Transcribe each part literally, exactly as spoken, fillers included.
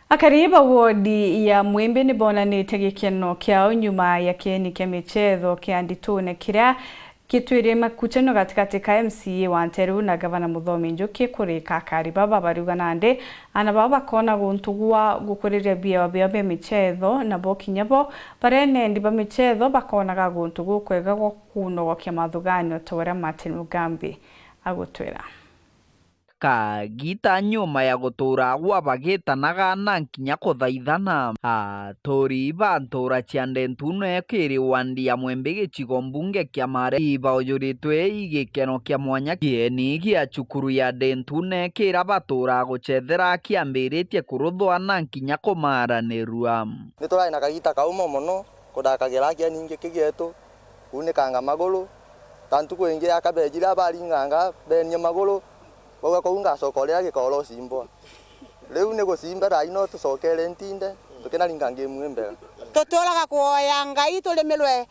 Akari ba wodi ya Mwimbi ni bonanitie gikeno kiao nyuma ya kieni kia michetho kia Nditune kiria gitwire makuchano gatigati ka M C A wa Nteru na Gavana Muthomi Njuki kurika. Akari baba bariuga nandi ana bao bakona guntu gwa gukuriria biewa biao bia michetho, nabo kinya bo baria enendi ba michetho bakonaga guntu gukwega gwa kunogokia mathuganio, ta uria Martin Mugambi agutwira. Kagita nyuma ya gutura agwa bagitanaga na nkinya kuthaithana, aturi ba ntura cia Ndentune kiri wandi ya Mwimbi gicigo mbunge kia Mare ibaujuriritwe i gikeno kia mwanya. Kieni gia cukuru ya Ndentune kira batura gucethera kiambiritie kuruthwa na nkinya kumaranirua. Ni turari na kagita kaumo mono, kudakagira kieni giki gietu, kuunikanga maguru, ta ntuku ingi ya kabejire abaringanga benie maguru, bauga, "Kou ngacoka uria gikoro cimbwa." Riu ni gucimba thaa ino tucokere ntinde, tukinaringa ngemu imbega. Tuturaga kuoya Ngai turimirwe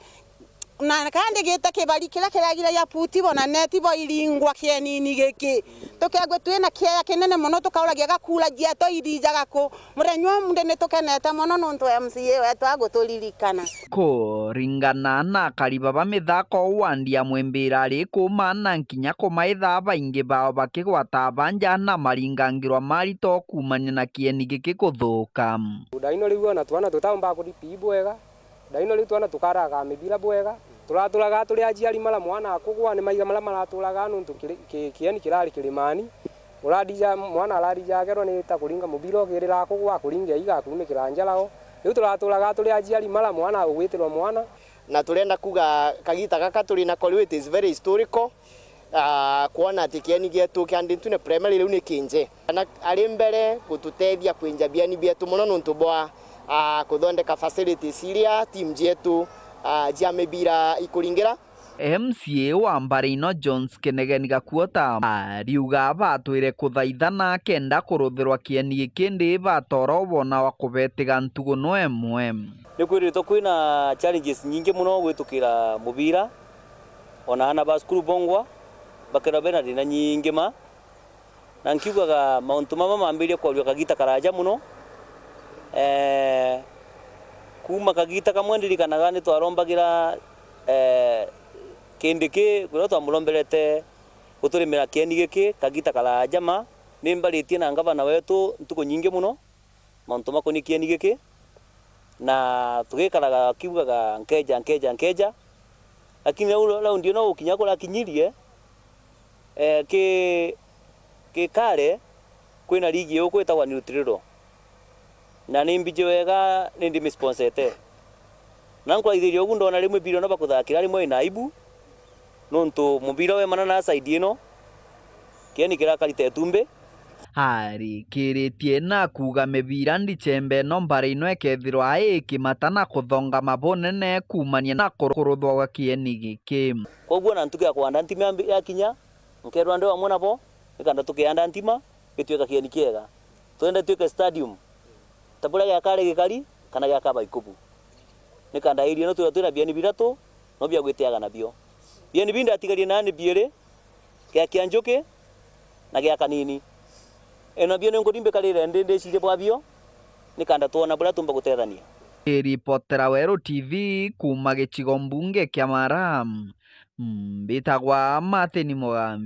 na kandi gita kibari kiria kiragiragia puti bo na neti bo iringwa kienini giki. Tukegwe twina kieya kinene mono, tukauragia gakura jieto irijaga ku. Muthenya uyu ndi ni tukenete mono nuntu M C A wetu aguturirikana. Kuringana na akari baba mithako wandi ya Mwimbi irari kuuma na nkinya kumaitha baingi bao bakigwata banja na maringangirwa marito kuumania na kieni giki kuthuka. Thaa ino riu ona twana tutaumba kuripi bwega. Thaa ino riu twana tukaraga mibira bwega. Turaturaga turi aciari mara mwana akugwa, ni maiga mara maraturaga nuntu kiri-, ki-, kieni kirari kirimani. Uradija, mwana aradija agerwa ni ta kuringa mubira ukirira akugwa, akuringa iga, akurunikira njarao. Riu turaturaga turi aciari mara mwana agwitirwa mwana. Na turenda kuga kagita gaka turi nako riu, it is very historical. Ah, kwona ati kieni gietu kia Ndintune Primary riu ni kinje. Na ari mbere gututethia kwinja bieni bietu mono nuntu bwa, ah, kuthondeka facilities iria team cietu, ah, cia mibira ikuringira. M C A wa Mbarino Jones Kinegeni Gakuota ariuga batwire kuthaithana kenda kuruthirwa kieni giki ndi batoro bona wa kubetiga ntuguno emwe. Ni kwiritwe kwina challenges nyingi mono gwitukira mubira, ona aana ba cukuru bongwa bakethirwa bena thina nyingi ma, na nkiugaga mauntu mama mambirie kwariwa kagita karaja mono. Eh, kuuma kagita kamwe ndirikanaga ni twarombagira, eh, kindi ki kuria twamuromberete guturimira kieni giki kagita karaja ma. Ni mbaritie na ngavana wetu ntuku nyingi mono. Mauntu makonie kieni giki, na tugikaraga akiugaga, "Nkeja, nkeja, nkeja." Lakini rau raundi ino gukinya kurakinyirie, eh, ki, ki Kare kwina ligi igwitagwa New Truro, na ni mbiji wega ni ndimisponsete. Na nkuraithiria ugu ndona rimwe biriona bakuthakira rimwe ina aibu, nontu mubira wemana na side ino, kieni kirakari ta itumbi. Arikiritie na kuuga mibira ndichembe no mbara ino ikethirwa ikimata na kuthongama bunene kuumania na kuruthwa gwa kieni giki. Koguo na ntuku ya kwanda ntima yambi-, yakinya, nkerwa ndi amwe nabo, nikenda tukianda ntima, gitwika kieni kiega. Twende twike stadium. Ta buria gia Kare gikari, kana gia Kabaikubu. Nikanda area ino twithirwa twina bieni bithatu, no bia gwitiaga nabio. Bieni bindi atigarie nani biiri, gia kia njuki, na gia kanini. E nabio ni nkuri mbikarire ndi ndicirie bwabio, nikanda twona buria tumba gutethania. Iripotera Weru T V kuuma gicigo mbunge kia Mara, mbitagwa Martin Mugambi.